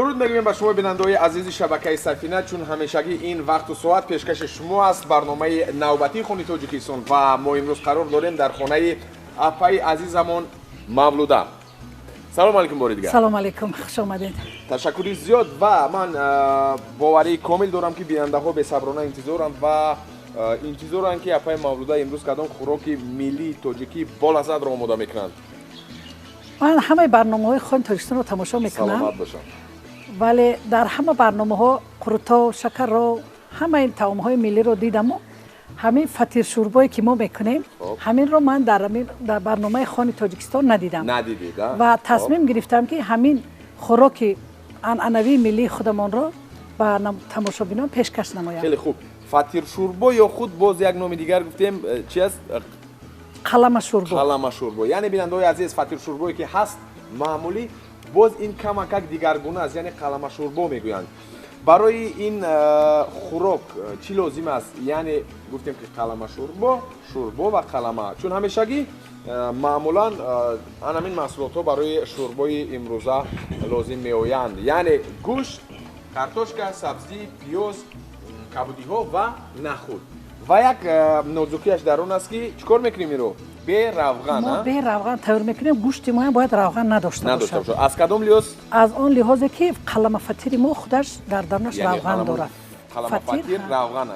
Дуруд мегӯем ба шумо бинандаҳои азизи шабакаи Сафина, чун ҳамешагӣ ин вақту соат пешкаши шумо аст барномаи навбатии Хони Тоҷикистон ва мо имрӯз қарор дорем дар хонаи апаи азизамон Мавлуда. Салом алейкум бори дигар. Салом алейкум, хуш омадед. Ташаккури зиёд ва ман боварии комил дорам, ки бинандаҳо бесаброна интизоранд ва интизоранд, ки апаи Мавлуда имрӯз кадом хӯроки миллии тоҷикӣ болаззатро омода мекунанд. Ман ҳамаи барномаҳои Хони Тоҷикистонро тамошо мекунам. Саломат бошам. Вале дар ҳама барномаҳо қурутов, шакарро, ҳамаи таомҳои миллиро дидаму ҳамин фатиршӯрбое ки мо мекунем, ҳаминро ман дар барномаи Хони Тоҷикистон надидам. Надидед? Ва тасмим гирифтам, ки ҳамин хӯроки анъанавии миллии худамонро ба тамошобинон пешкаш намоям. Хеле хуб. Фатиршӯрбо ё худ боз як номи дигар гуфтем, чи аст? Қаламашӯрбо. Қаламашӯрбо. Яъне, бинандаҳои азиз, фатиршӯрбое ки ҳаст маъмулӣ, боз ин камакак дигаргуна аст, яъне қаламашӯрбо мегӯянд. Барои ин хӯрок чӣ лозим аст? Яъне гуфтем, ки қаламашӯрбо, шӯрбо ва қалама, чун ҳамешагӣ маъмулан анамин маҳсулотҳо барои шӯрбои имрӯза лозим меоянд, яъне гӯшт, картошка, сабзӣ, пиёз, кабудиҳо ва нахуд. Ва як нозукиаш дар он аст, ки чӣ кор мекунем инро? Беравған. Мо беравған тайёр мекунем. Гӯшти моям бояд равған надошта бошад. Аз кадом лиҳоз? Аз он лиҳозе, ки қаламафатири мо худаш дар дарунаш равған дорад. Қаламафатир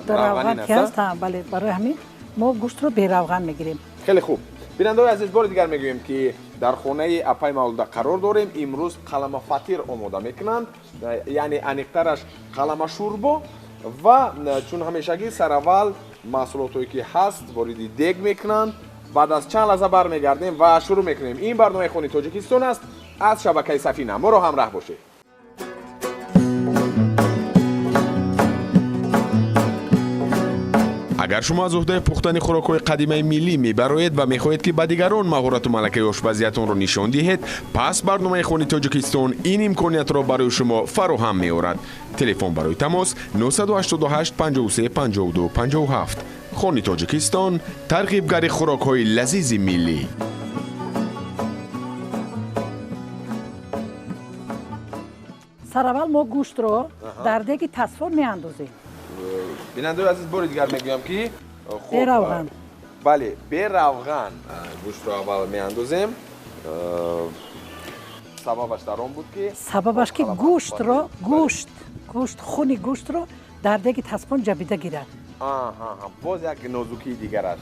равған ки аст, бале, барои ҳамин мо гӯштро беравған мегирем. Хеле хуб. Бинандаҳои азиз, бори дигар мегӯем, ки дар хонаи апаи Мавлуда қарор дорем. Имрӯз қаламафатир омода мекунанд, яъне аниқтараш қаламашӯрбо. Ва чун ҳамешагӣ сараввал маҳсулотҳое ки ҳаст вориди дег мекунанд. Баъд аз чанд лаҳза бармегардем ва шурӯъ мекунем. Ин барномаи Хони Тоҷикистон аст аз шабакаи Сафина. Моро ҳамраҳ бошед. Агар шумо аз уҳдаи пухтани хӯрокҳои қадимаи миллӣ мебароед ва мехоҳед, ки ба дигарон маҳорату малакаи ошпазиятонро нишон диҳед, пас барномаи Хони Тоҷикистон ин имкониятро барои шумо фароҳам меорад. Телефон барои тамос 988 53 52 57. Хони Тоҷикистон, тарғибгари хӯрокҳои лазизи миллӣ. Сараввал мо гӯштро дар деги тасфон меандозем. Бинандаои азиз, бори дигар мегӯям, ки беравған. Бале, беравған гӯштро аввал меандозем. Сабабаш дар он буд, ки сабабаш ки гӯштро, гӯшт, хуни гӯштро дар деги тасфон ҷабида гирад. Боз як нозукии дигараш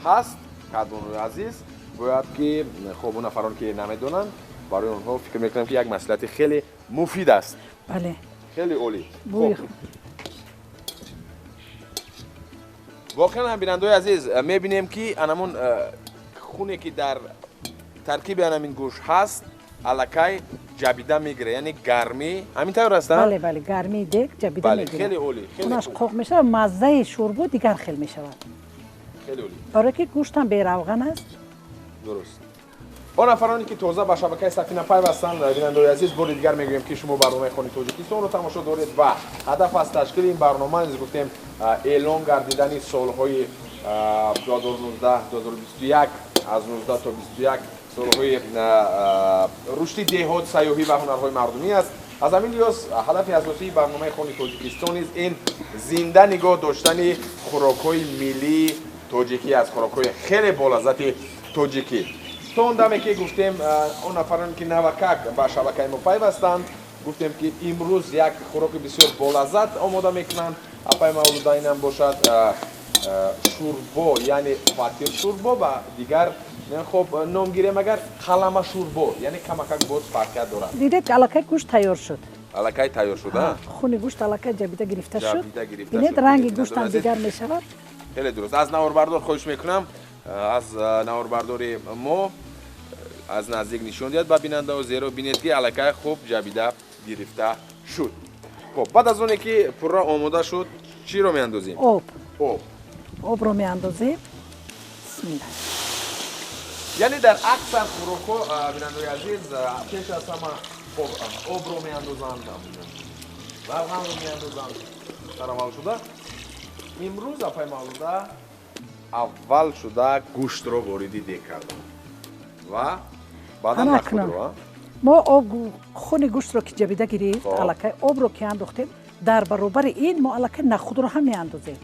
ҳаст. Кадбонуи азиз, бояд ки хоб, он нафарон ки намедонанд, барои онҳо фикр мекунам, ки як маслиҳати хеле муфид аст. Бале. Хеле олӣ. Воқеан ҳам, бинандаои азиз, мебинем, ки анамон хуне ки дар таркиби анамин гӯшт ҳаст, аллакай ҷабида мегирад, яъне гармӣ ҳамин тавр аст. Бале, бале, гармии дег ҷабида мегирад. Хеле олӣ. Хунаш қоқ мешавад, маззаи шӯрбо дигар хел мешавад. Хеле олӣ. Барое ки гӯштам беравған аст. Дуруст. Он нафароне ки тоза ба шабакаи Сафина пайвастанд, бинандаои азиз, бори дигар мегӯем, ки шумо барномаи Хони Тоҷикистонро тамошо доред ва ҳадаф аз ташкили ин барнома низ гуфтем эълон гардидани солҳои 2019 2021, аз 19 то 21, солҳои рушди деҳот, сайёҳӣ ва ҳунарҳои мардумӣ аст. Аз ҳамин лиҳоз ҳадафи асосии барномаи Хони Тоҷикистон низ ин зинда нигоҳ доштани хӯрокҳои миллии тоҷикӣ аст, хӯрокҳои хеле болаззати тоҷикӣ. То он даме ки гуфтем, он нафароне ки навакак ба шабакаи мо пайвастанд, гуфтем, ки имрӯз як хӯроки бисёр болаззат омода мекунанд апаи Мавлуда. Инам бошад шӯрбо, яъне фатиршӯрбо ва дигар хоб ном гирем агар қаламашӯрбо, яъне камакак боз фарқият дорад. Дидед, аллакай гӯшт тайёр шуд. Аллакай тайёр шуд. Хуни гӯшт аллакай ҷабида гирифта шуд. Бинед, ранги гӯштам дигар мешавад. Хеле дуруст. Аз наворбардор хоҳиш мекунам, аз наворбардори мо аз наздик нишон диҳад ба бинандао, зеро бинед, ки аллакай хуб ҷабида гирифта шуд. Хоб, баъд аз оне ки пурра омода шуд, чиро меандозем? Об. Об. Обро меандозем. Бисмилла. Яъне дар аксар хӯрокҳо, бинандаои азиз, пеш аз ҳама хоб обро меандозанд, равғанро меандозанд сараввал шуда. Имрӯз апаи Мавлуда аввал шуда гӯштро вориди дег кардам ва баъдан нахудро. Мо хуни гӯштро ки ҷабида гирифт, аллакай обро ки андохтем, дар баробари ин мо аллакай нахудро ҳам меандозем.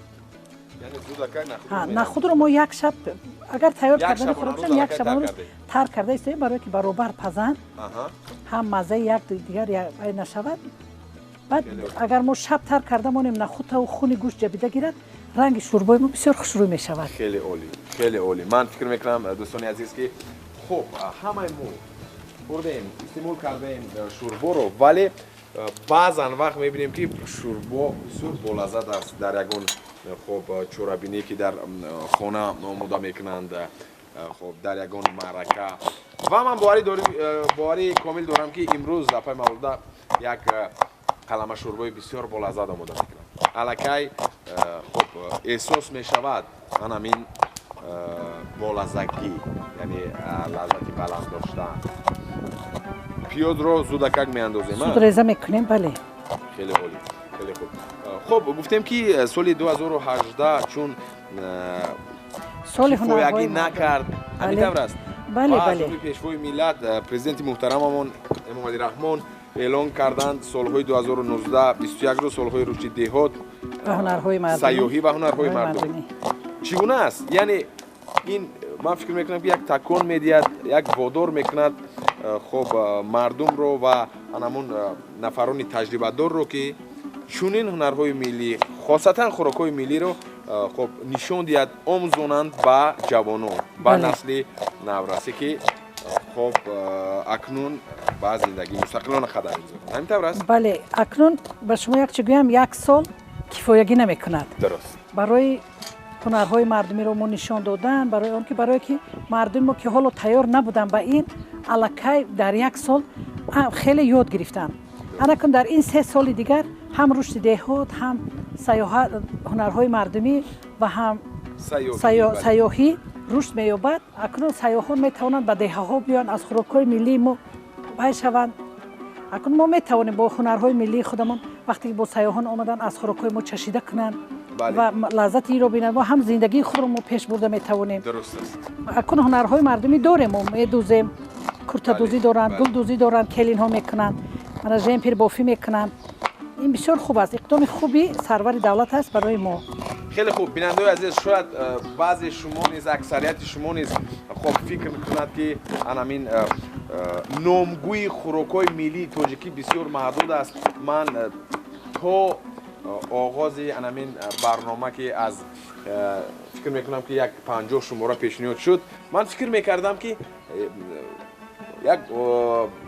Нахудро мо як шаб агар тайёр кардани хӯрокшон як шаб тар карда истоем, барое ки баробар пазанд, ҳам маззаи як дигар нашавад. Баъд агар мо шаб тар карда монем, нахудтау хуни гӯшт ҷабида гирад, ранги шӯрбои мо бисёр хушрӯй мешавад. Хеле олӣ, хеле олӣ. Ман фикр мекунам, дӯстони азиз, ки хуб ҳамаи мо хӯрдем, истеъмол кардаем шӯрборо, вале баъзан вақт мебинем, ки шӯрбо бисёр болаззат аст дар ягон хуб чорабинӣ, ки дар хона омода мекунанд, хуб дар ягон маърака. Ва ман боварии комил дорам, ки имрӯз апаи Мавлуда як қалама шӯрбои бисёр болаззат омода мекунад. Аллакай хуб эҳсос мешавад анамин болаззагӣ, яъне лаззати баланд доштан. Пиёзро зудакак меандозем? Зуд реза мекунем, бале. Хеле олӣ, хеле хуб. Хуб, гуфтем, ки соли 2018 чун кифоягӣ накард, ҳамин тавр аст? Бале, бале. Пешвои миллат, президенти муҳтарамамон Эмомалӣ Раҳмон эълон карданд солҳои 2019-21-ро солҳои рушди деҳот, сайёҳӣ ва ҳунарҳои мардум. Чӣ гуна аст? Яъне ин ман фикр мекунам, ки як такон медиҳад, як водор мекунад хуб мардумро ва анамун нафарони таҷрибадорро, ки чунин ҳунарҳои миллӣ, хосатан хӯрокҳои миллиро хуб нишон диҳад, омӯзонанд ба ҷавонон, ба насли наврасе, ки хуб акнун ба зиндагии мустақилона қадам мегузоранд. Ҳамин тавр аст? Бале, акнун ба шумо як чи гӯям, як сол кифоягӣ намекунад. Дуруст. Барои ҳунарҳои мардумиро мо нишон додан, барои он ки барое ки мардуми мо, ки ҳоло тайёр набуданд ба ин, аллакай дар як сол хеле ёд гирифтанд. Анакун дар ин 3 соли дигар ҳам рушди деҳот, ҳам сайёҳат, ҳунарҳои мардумӣ ва ҳам сайёҳӣ рушд меёбад. Акнун сайёҳон метавонанд ба деҳаҳо биёянд, аз хӯрокҳои миллии мо бай шаванд. Акнун мо метавонем бо ҳунарҳои миллии худамон, вақте ки бо сайёҳон омаданд, аз хӯрокҳои мо чашида кунанд ва лаззати инро бинанд, мо ҳам зиндагии худро мо пеш бурда метавонем. Акнун ҳунарҳои мардумӣ дорем, мо медӯзем, куртадӯзӣ доранд, гулдӯзӣ доранд, келинҳо мекунанд, мана жемпирбофӣ мекунанд. Ин бисёр хуб аст, иқдоми хуби сарвари давлат аст барои мо. Хеле хуб, бинандаои азиз, шояд баъзе шумо низ, аксарияти шумо низ хуб фикр мекунад, ки анамин номгӯи хӯрокҳои миллии тоҷикӣ бисёр маҳдуд аст. Ман то оғози анамин барнома, ки аз фикр мекунам, ки як 50 шумора пешниҳод шуд, ман фикр мекардам, ки як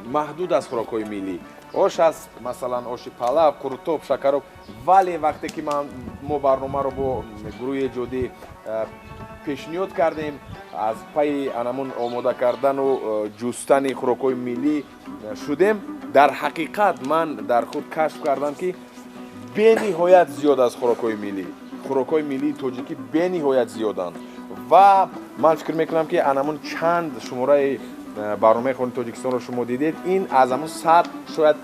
маҳдуд аст хӯрокҳои миллӣ, ош аст, масалан оши палав, қурутоб, шакароб. Вале вақте ки мо барномаро бо гурӯҳи эҷодӣ пешниҳод кардем, аз пайи анамун омода кардану ҷустани хӯрокҳои миллӣ шудем, дар ҳақиқат ман дар худ кашф кардам, ки бениҳоят зиёд аст хӯрокҳои миллӣ. Хӯрокҳои миллии тоҷикӣ бениҳоят зиёданд ва ман фикр мекунам, ки анамун чанд шумораи барномаи Хони Тоҷикистонро шумо дидед, ин аз ҳамун 100 шояд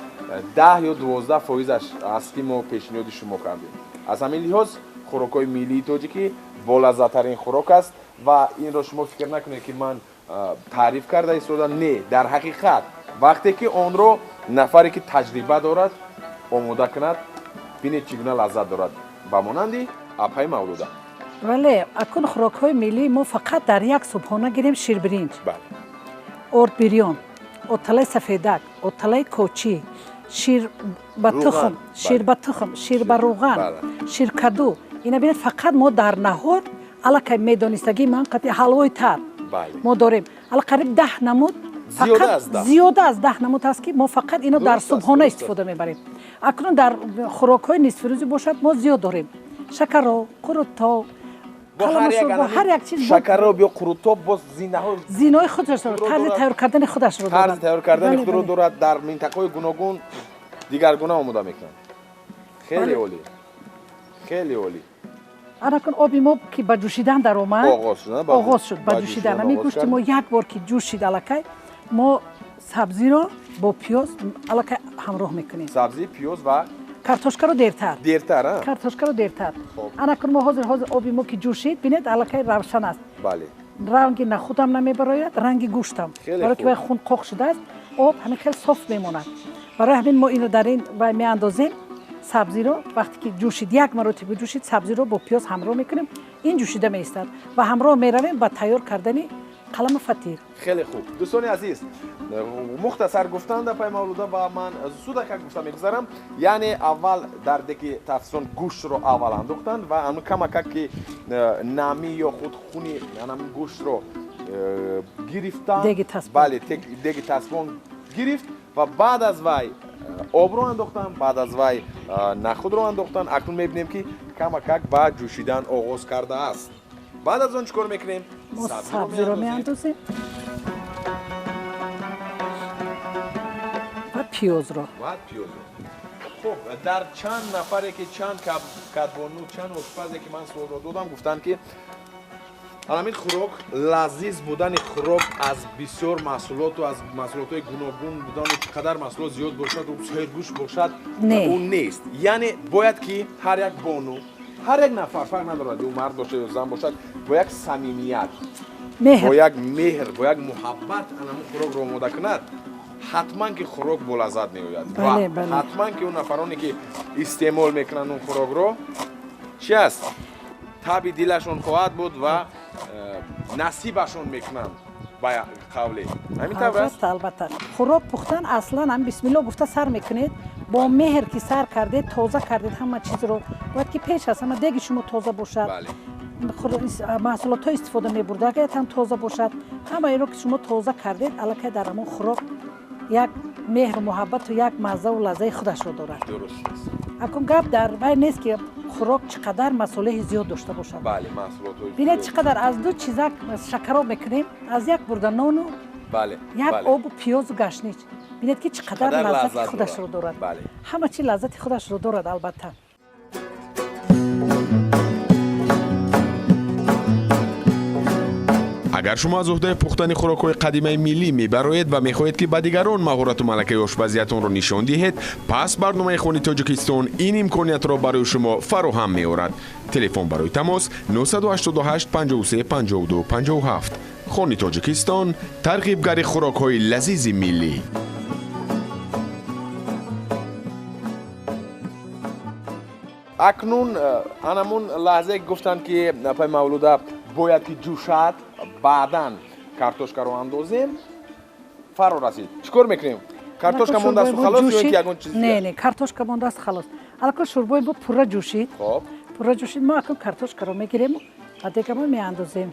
10 ё 12 фоизаш аст, ки мо пешниҳоди шумо кардем. Аз ҳамин лиҳоз хӯрокҳои миллии тоҷикӣ болаззаттарин хӯрок аст ва инро шумо фикр накунед, ки ман таъриф карда истодам. Не, дар ҳақиқат вақте ки онро нафаре, ки таҷриба дорад, омода кунад, бинед, чӣ гуна лаззат дорад, ба монанди апаи Мавлуда. Бале, акун хӯрокҳои миллии мо фақат дар як субҳона гирем: ширбиринҷ, ордбирён, оталаи сафедак, оталаи кочӣ, шир ба тухм, шир ба тухм, шир ба рӯған, ширкаду. Ина бинед, фақат мо дар наҳор аллакай медонистагии ман қати ҳалвои тар мо дорем, ала қариб 10 намуд, зиёда аз 10 намуд аст, ки мо фақат ино дар субҳона истифода мебарем. Акнун дар хӯрокҳои нисфирӯзӣ бошад, мо зиёд дорем: шакаро, қурутоб, ҳар як чиз. Шакароб ё қурутоб боз зинаҳо зинаҳои худаш дорад, тарзи тайёр кардани худашро. Тарзи тайёр кардани худро дорад, дар минтақаҳои гуногун дигаргуна омода мекунанд. Хеле олӣ, хеле олӣ. Анакун оби мо ки ба ҷӯшидан даромад, оғоз шуд ба ҷӯшидан, ҳамин гӯшти мо як бор ки ҷӯшид, аллакай мо сабзиро бо пиёз аллакай ҳамроҳ мекунем. Сабзӣ, пиёз ва картошкаро дертар. Дертар. Картошкаро дертар. Анакун мо ҳозир ҳозир оби мо ки ҷӯшид, бинед, аллакай равшан аст. Бале. Ранги нахудам намебарояд, ранги гӯштам, барои ки вай хун қоқ шудааст. Об ҳамин хел соф мемонад. Барои ҳамин мо инро дар ин вай меандозем. Сабзиро вақте ки ҷӯшид, як маротиба ҷӯшид, сабзиро бо пиёз ҳамроҳ мекунем, ин ҷӯшида меистад ва ҳамроҳ меравем ба тайёр кардани қаламу фатир. Хеле хуб, дӯстони азиз, мухтасар гуфтан дар пай Мавлуда ва ман зудакак гуфта мегузарам. Яъне аввал дар деги тафсон гӯштро аввал андохтанд ва ан камакак ки намӣ ё худ хуни анам гӯштро гирифтанд, бале, деги тасбон гирифт ва баъд аз вай обро андохтанд, баъд аз вай нахудро андохтанд. Акнун мебинем ки камакак ба ҷӯшидан оғоз кардааст. Баъд аз он чӣ кор мекунем? Мо сабзиро меандозем ва пиёзро. Хуб, дар чанд нафаре ки чанд кадбону, чанд ошпазе ки ман суолро додам, гуфтанд ки ҳамин хӯрок, лазиз будани хӯрок аз бисёр маҳсулоту аз маҳсулотҳои гуногун будану чӣ қадар маҳсулот зиёд бошад, сергӯшт бошад, ӯ нест. Яъне бояд ки ҳар як бону, ҳар як нафар, фарқ надорад ӯ мард бошад ё зан бошад, бо як самимият, бо як меҳр, бо як муҳаббат анамун хӯрокро омода кунад, ҳатман ки хӯрок болаззат меояд ва ҳатман ки он нафароне ки истеъмол мекунанд он хӯрокро, чи аст, таби дилашон хоҳад буд ва насибашон мекунанд ба қавле. Ҳамин тавр аст? Албатта, хӯрок пухтан аслан ҳам бисмилло гуфта сар мекунед, бо меҳр ки сар кардед, тоза кардед ҳама чизро, бояд ки пеш аз ҳама деги шумо тоза бошад, маҳсулотҳо истифода мебурда агар ҳам тоза бошад, ҳама инро ки шумо тоза кардед, аллакай дар ҳамон хӯрок як меҳру муҳаббату як маззаву лаззаи худашро дорад. Акун гап дар вай нест ки хӯрок чӣ қадар масолеҳи зиёд дошта бошад. Бинед чӣ қадар аз ду чизак шакароб мекунем, аз як бурда нону як обу пиёзу гашнич. Бинед ки чӣ қадар лаззати худашро дорад. Ҳама чи лаззати худашро дорад, албатта. Агар шумо аз уҳдаи пухтани хӯрокҳои қадимаи миллӣ мебароед ва мехоҳед ки ба дигарон маҳорату малакаи ошпазиятонро нишон диҳед, пас барномаи Хони Тоҷикистон ин имкониятро барои шумо фароҳам меорад. Телефон барои тамос 988 53 52 57. Хони Тоҷикистон, тарғибгари хӯрокҳои лазизи миллӣ. Акнун анамун лаҳзае гуфтанд ки пай Мавлуда бояд ки ҷӯшад, баъдан картошкаро андозем. Фаро расид. Чӣ кор мекунем? Картошка мондааст халос ё ки ягон чиз? Не, не, картошка мондааст халос. Аллакай шӯрбои мо пурра ҷӯшид. Пурра ҷӯшид, мо акнун картошкаро мегирем ва дегамо меандозем.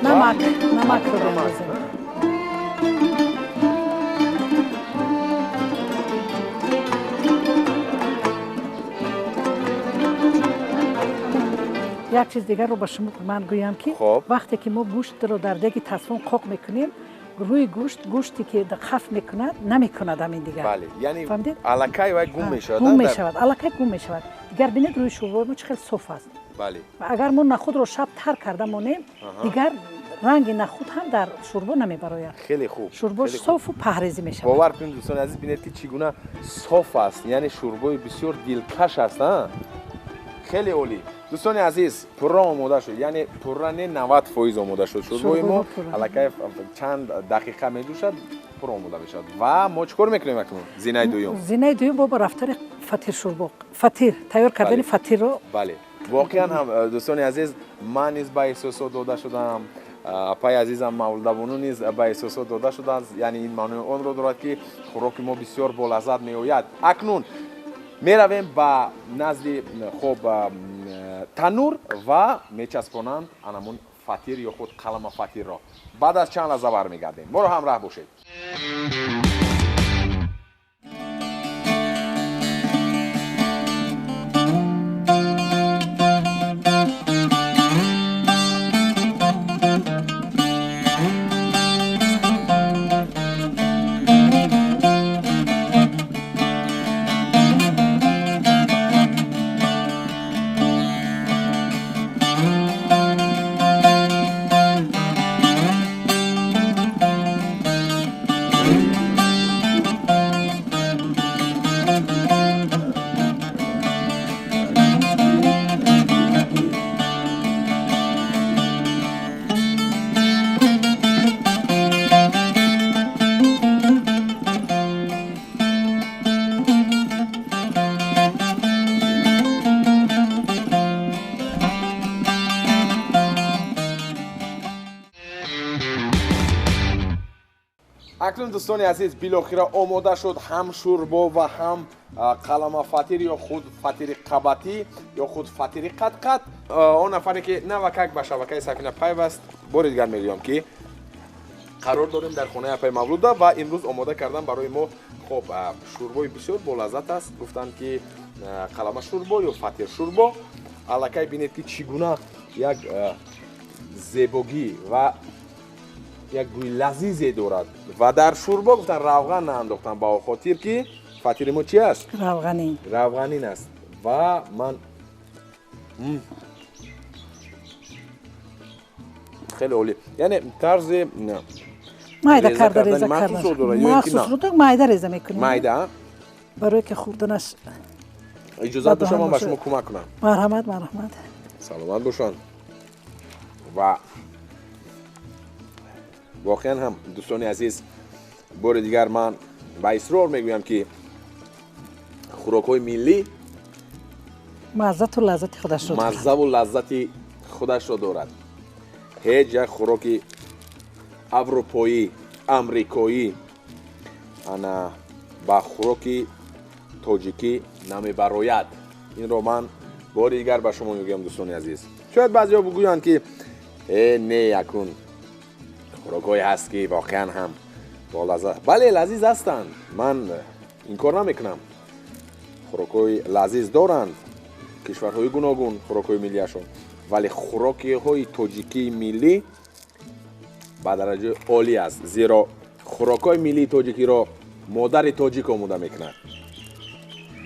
Намак, намакро меандозем. Як чиз дигарро ба шумо ман гӯям ки вақте ки мо гӯштро дар деги тасфон қоқ мекунем, рӯи гӯшт, гӯште ки хаф мекунад, намекунад ҳамин дигар. Яъне аллакай вай гум мешавад. Гум мешавад, аллакай гум мешавад. Дигар бинед рӯи шӯрбои мо чӣ хел соф аст. Агар мо нахудро шаб тар карда монем, дигар ранги нахуд ҳам дар шӯрбо намебарояд. Хеле хуб. Шӯрбо софу паҳрезӣ мешавад. Бовар кунед дӯстони азиз, бинед ки чӣ гуна соф аст, яъне шӯрбои бисёр дилкаш аст. Хеле олӣ. Дӯстони азиз, пурра омода шуд, яъне пурра не 90% омода шуд шӯрбои мо. Аллакай чанд дақиқа меҷӯшад, пурра омода мешавад. Ва мо чӣ кор мекунем акнун? Зинаи дуюм. Зинаи дуюм бо ба рафтори фатир шӯрбо, фатир тайёр кардани фатирро. Бале, воқеан ҳам дӯстони азиз, ман низ ба эҳсосот дода шудам, апаи азизам Мавлудабону низ ба эҳсосот дода шудааст. Яъне ин маънои онро дорад ки хӯроки мо бисёр болаззат меояд. Акнун меравем ба назди хоб танур ва мечаспонанд анамун фатир ё худ қалама фатирро. Баъд аз чанд лаҳза бармегардем. Моро ҳамроҳ бошед. Акнун дӯстони азиз, билохира омода шуд ҳам шӯрбо ва ҳам қалама фатир ё худ фатири қабатӣ ё худ фатири қатқат. Он нафаре ки навакак ба шабакаи Сафина пайваст, бори дигар мегӯям ки қарор дорем дар хонаи апаи Мавлуда ва имрӯз омода кардан барои мо хоб шӯрбои бисёр болаззат аст. Гуфтанд ки қалама шӯрбо ё фатир шӯрбо. Аллакай бинед ки чӣ гуна як зебогӣ ва як бӯи лазизе дорад ва дар шӯрбо гуфтан равған наандохтан ба хотир ки фатири мо чи аст? Равғанин. Равғанин аст. Ва ман хеле олӣ, яъне тарзи майда карда реза карда махсус майда реза мекунем. Майда барои ки хӯрданаш иҷозат бошам ман ба шумо кӯмак кунам. Марҳамат, марҳамат. Саломат бошанд. Ва воқеан ҳам дӯстони азиз, бори дигар ман ба исрор мегӯям ки хӯрокҳои миллӣ маззату лаззати худашро дорад. Маззаву лаззати худашро дорад. Ҳеҷ як хӯроки аврупоӣ, амрикоӣ ана ба хӯроки тоҷикӣ намебарояд. Инро ман бори дигар ба шумо мегӯям дӯстони азиз. Шояд баъзеҳо бигӯянд ки не, якун хӯрокҳое ҳаст ки воқеан ҳам болаззат, бале, лазиз ҳастанд, ман инкор намекунам. Хӯрокҳои лазиз доранд кишварҳои гуногун, хӯрокҳои миллиашон, вале хӯрокиҳои тоҷикии миллӣ ба дараҷаи олӣ аст, зеро хӯрокҳои миллии тоҷикиро модари тоҷик омода мекунад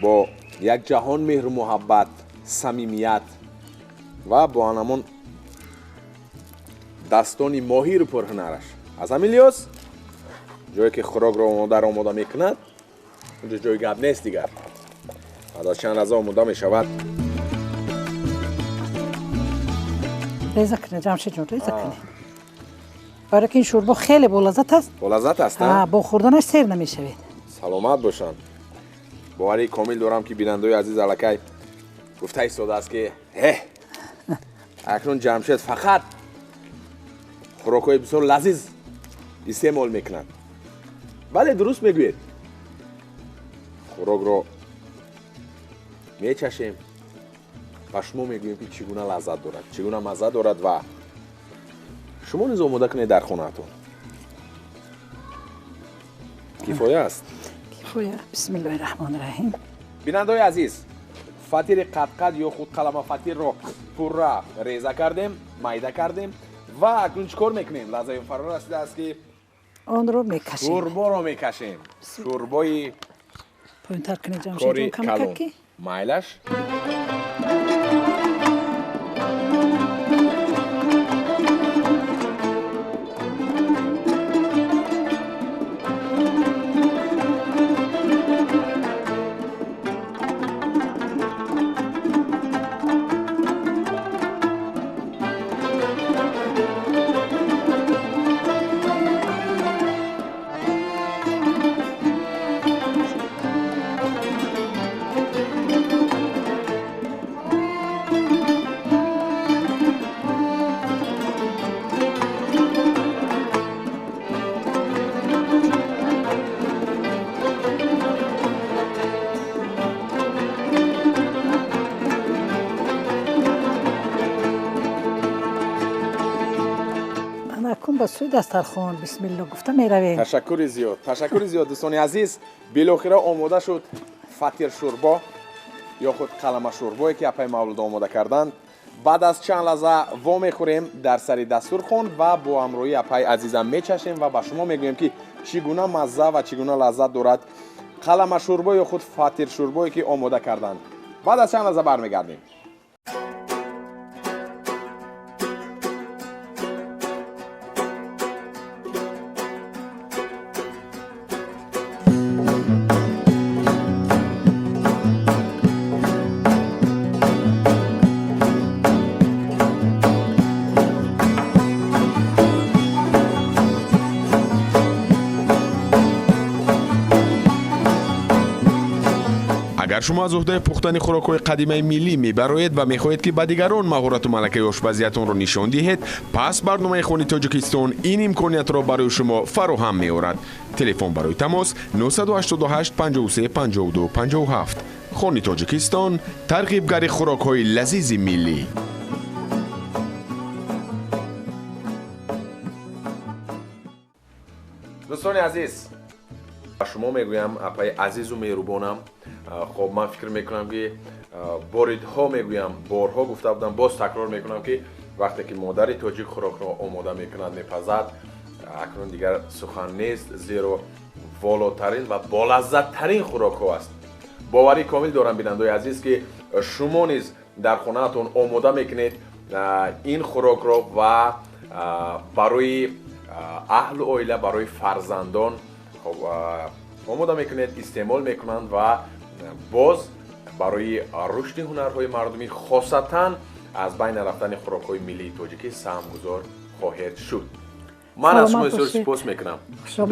бо як ҷаҳон меҳру муҳаббат, самимият ва бо анамон дастони моҳиру пурҳунараш. Аз ҳамин лиҳоз ҷое ки хӯрокро модар омода мекунад, онҷо ҷои гап нест дигар. Баъд аз чанд лаҳза омода мешавад. Реза кунед, Ҷамшидҷон, реза кунед. Барои ки ин шӯрбо хеле болаззат аст. Болаззат аст, бо хӯрданаш сер намешавед. Саломат бошанд. Боварии комил дорам ки бинандаои азиз аллакай гуфта истодааст ки акнун Ҷамшед фақат хӯрокҳои бисёр лазиз истеъмол мекунад. Бале, дуруст мегӯед. Хӯрокро мечашем ва шумо мегӯем ки чӣ гуна лаззат дорад, чӣ гуна мазза дорад ва шумо низ омода кунед дар хонаатон. Кифоя аст? Кифоя. Бисмиллоҳи раҳмони раҳим. Бинандаои азиз, фатири қатқат ё худ қалама фатирро пурра реза кардем, майда кардем ва акнун чӣ кор мекунем? Лаҳзаи фаро расидааст ки онро мекашем. Шӯрборо мекашем. Шӯрбои поинтар кунед, Ҷамшидҷон, камакак ки майлаш. Ба сӯи дастархон бисмилло гуфта меравем. Ташаккури зиёд, ташаккури зиёд дӯстони азиз. Билохира омода шуд фатир шӯрбо ё худ қалама шӯрбое ки апаи Мавлуда омода карданд. Баъд аз чанд лаҳза во мехӯрем дар сари дастурхон ва бо ҳамроҳии апаи азизам мечашем ва ба шумо мегӯем ки чӣ гуна мазза ва чӣ гуна лаззат дорад қалама шӯрбо ё худ фатир шӯрбое ки омода карданд. Баъд аз чанд лаҳза бармегардем. Агар шумо аз уҳдаи пухтани хӯрокҳои қадимаи миллӣ мебароед ва мехоҳед ки ба дигарон маҳорату малакаи ошпазиятонро нишон диҳед, пас барномаи Хони Тоҷикистон ин имкониятро барои шумо фароҳам меорад. Телефон барои тамос 988 53 52 57. Хони Тоҷикистон тарғибгари хӯрокҳои лазизи миллӣ. Дӯстони азиз, ба шумо мегӯям, апаи азизу меҳрубонам, хоб ман фикр мекунам, ки боридҳо мегӯям, борҳо гуфта будам, боз такрор мекунам, ки вақте ки модари тоҷик хӯрокро омода мекунад, мепазад, акнун дигар сухан нест, зеро волотарин ва болаззаттарин хӯрокҳо аст. Боварӣ комил дорам, бинандои азиз, ки шумо низ дар хонаатон омода мекунед ин хӯрокро ва барои аҳлу оила, барои фарзандон омода мекунед, истеъмол мекунанд ва боз барои рушди ҳунарҳои мардумӣ, хосатан аз байн нарафтани хӯрокҳои миллии тоҷикӣ саҳмгузор хоҳед шуд. Ман аз шумо бисёр сипос мекунам.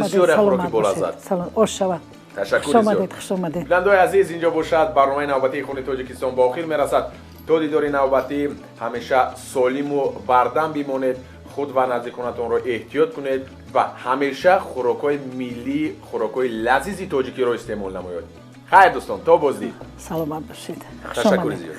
Бисёре хӯроки болаззат. Ош шавад. Ташаккури зиёд. Бинандои азиз, инҷо бошад барномаи навбатии Хони Тоҷикистон ба охир мерасад. То дидори навбатӣ ҳамеша солиму бардам бимонед, худ ва наздиконатонро эҳтиёт кунед ва ҳамеша хӯрокҳои миллӣ, хӯрокҳои лазизи тоҷикиро истеъмол намоед. Хайр, дӯстон, то боздид. Саломат бошед. Ташаккури зиёд.